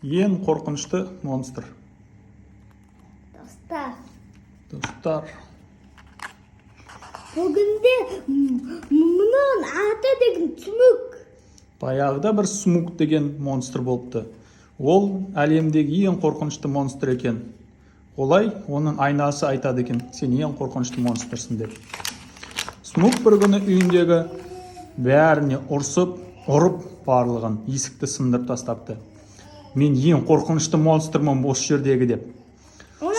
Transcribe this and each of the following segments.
Ең қорқынышты монстр. Достар. Достар. Бүгінде мұның аты деген Смук. Баяғыда бір Смук деген монстр болыпты. Ол әлемдегі ең қорқынышты монстр екен. Олай оның айнасы айтады екен, сен ең қорқынышты монстрсың деп. Смук бір күні үйіндегі бәріне ұрсып, ұрып, барлығын, есікті сындырып тастапты. Мен ең қорқынышты монстрмын осы жердегі деп.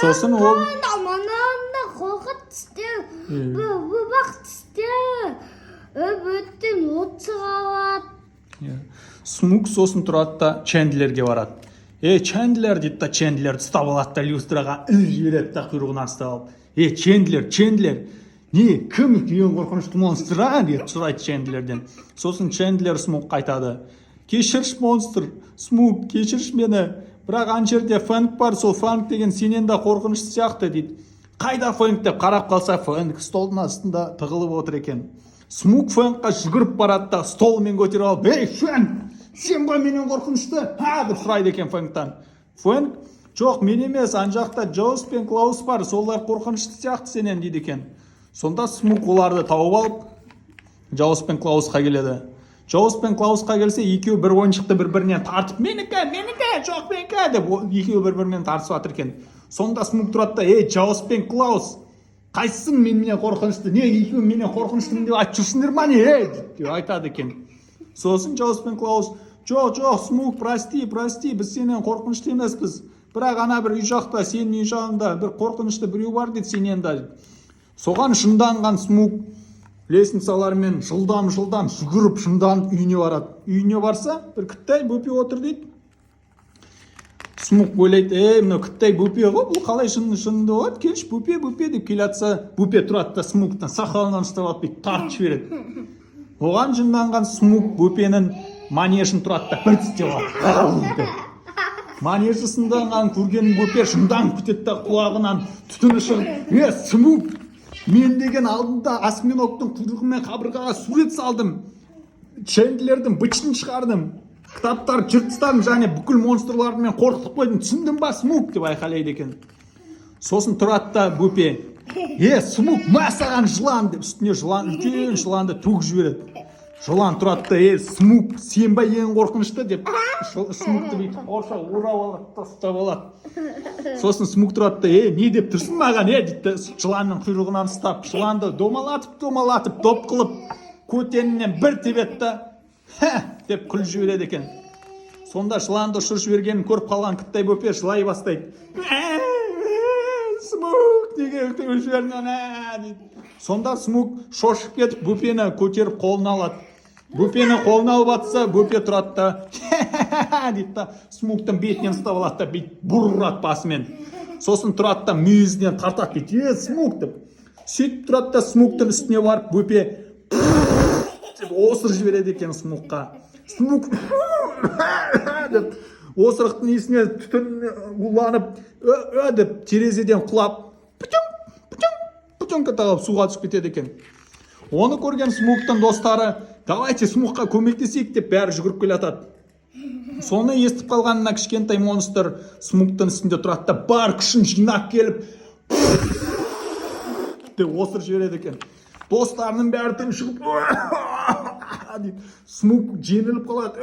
Сосын ол Мынанда қорқыт тістер, бұбақ тістер, өттен от шығарады. Иә. Смук сосын тұрады да, Чендлерге барады. «Е, Чендлер», – дейді да, Чендлерді ұстап алады да, люстраға іліп жібереді да, құйрығынан ұстап алып. «Е, Чендлер, Чендлер, не, кім ең қорқынышты монстр, а?» – деп сұрайды Чендлерден. Сосын Чендлер Смукқа айтады: «Кешірші, монстр, Смук, кешірші мені. Бірақ ана жерде Фэнк бар, сол Фэнк деген сенен де қорқынышты сияқты», – дейді. «Қайда Фэнк?» – деп қарап қалса, Фэнк столдың астында тығылып отыр екен. Смук Фэнкқа жүгіріп барады да, столымен көтеріп алып: «Ей, Фэнк, сен ғой менен қорқынышты, ха?» – деп сұрайды екен Фэнктан. Фэнк: «Жоқ, мен емес, ана жақта Джоус пен Клаус бар, солар қорқынышты сияқты сенен», – дейді екен. Сонда Смук оларды тауып алып, Джоус пен Клаусқа келеді. Джоус пен Клаусқа келсе, екеуі бір ойыншықты бір бірінен тартып, «Менікі, менікі, жоқ, менікі», – деп екеуі бір бірімен тартысып жатыр екен. Сонда Смук тұрады да: «Ей, Джоус пен Клаус, қайсысың менімен қорқынышты? Не, екеуің менен қорқыныштымын деп айтып жүрсіңдер ма, не, ей?» – деп айтады екен. Сосын Джоус пен Клаус: «Жоқ, жоқ, Смук, прости, прости, біз сенен қорқынышты емеспіз, бірақ ана бір үй жақта, сенің үй жағында бір қорқынышты біреу бар дейді сенен де». Соған жынданған Смук лестницалармен жылдам жылдам жүгіріп, жынданып үйіне барады. Үйіне барса, бір кіттай бөпе отыр дейді. Смук ойлайды: «Ей, мынау кіттай бөпе ғой, бұл қалай жынды болады? Келші, бөпе, бөпе», – деп келе жатса, бөпе тұрады да, Смуктың сақалынан ұстап алып, бүйтіп тартып жібереді. Оған жынданған Смук бөпенің манежін тұрады да, бір тістеп алады. «Ау!» деп. Манежі сынданғанын көрген бөпе жынданып кетеді да, құлағынан түтіні шығып: «Е, Смук, мен деген алдында осьминогтың құйрығымен қабырғаға сурет салдым, Чендлердің бытышын шығардым, кітаптарды жыртып тастадым және бүкіл монстрларды мен қорқытып қойдым, түсіндің ба, Смук?» – деп айқайлайды екен. Сосын тұрады да бөпе: «Е, Смук, мә саған жылан», – деп үстіне жылан, үлкен жыланды төгіп жібереді. Жылан тұрады да: «Е, Смук, сен ба ең қорқынышты?» – деп Смукты бүйтіп қоршау орап алады да, ұстап алады. Сосын Смук тұрады да: «Е, не деп тұрсың маған, е?» – дейді да, жыланның құйрығынан ұстап, жыланды домалатып, домалатып, доп қылып, көтенінен бір тебеді да, «Хә!» деп күліп жібереді екен. Сонда жыланды ұшырып жібергенін көріп қалған кіттай бөпе жылай бастайды: «Смук, неге теуіп жібердің ана?» – дейді. Сонда Смук шошып кетіп, бөпені көтеріп қолына алады. Бөпені қолына алып атса, бөпе тұрады да, дейді да, Смуктың бетінен ұстап алады да, бүйтіп бұрады басымен. Сосын тұрады да, мүйізінен тартады бүйтіп: «Е, Смук», – деп. Сөйтіп тұрады да, Смуктың үстіне барып, бөпе деп осырып жібереді екен Смукқа. Смук деп осырықтың иісіне түтін уланып, «Ö, ö» деп терезеден құлап, пүтің пүтің пүтің тағып, суға түсіп кетеді екен. Оны көрген Смуктың достары: «Давайте Смукқа көмектесейік», – деп бәрі жүгіріп келе жатады. Соны естіп қалған мына кішкентай монстр Смуктың үстінде тұрады да, бар күшін жинап келіп, деп осырып жібереді екен. Достарының бәрі тұншығып дейді. Смук жеңіліп қалады.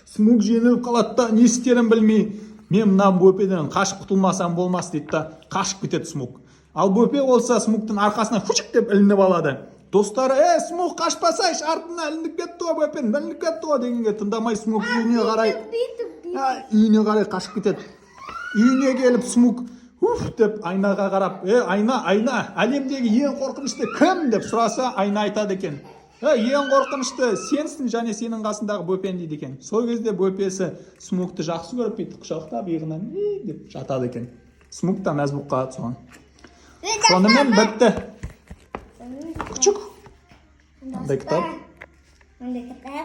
Смук жеңіліп қалады да, не істерін білмей: «Мен мына бөпеден қашып құтылмасам болмас», – дейді да, қашып кетеді Смук. Ал бөпе болса, Смуктың арқасына фучик деп ілініп алады. Достары: «Е, Смук, қашпасайшы, артына ілініп кетті ғой бөпен, ілініп кетті ғой», – дегенге тыңдамай, Смук үйіне қарай Бүйтіп, бүйтіп. Үйіне қарай қашып кетеді. Үйіне келіп, Смук «Уф» деп айнаға қарап: «Е, айна, айна, әлемдегі ең қорқынышты кім?» – деп сұраса, айна айтады екен: «Е, ең қорқынышты сенсің және сенің қасындағы бөпен», – дейді екен. Сол кезде бөпесі Смукты жақсы көріп, бүйтіп құшақтап, иығынан «И» деп жатады екен. Смук та мәз болып қалады соған. Сонымен бітті. Күшік, қандай кітап? Қандай кітап?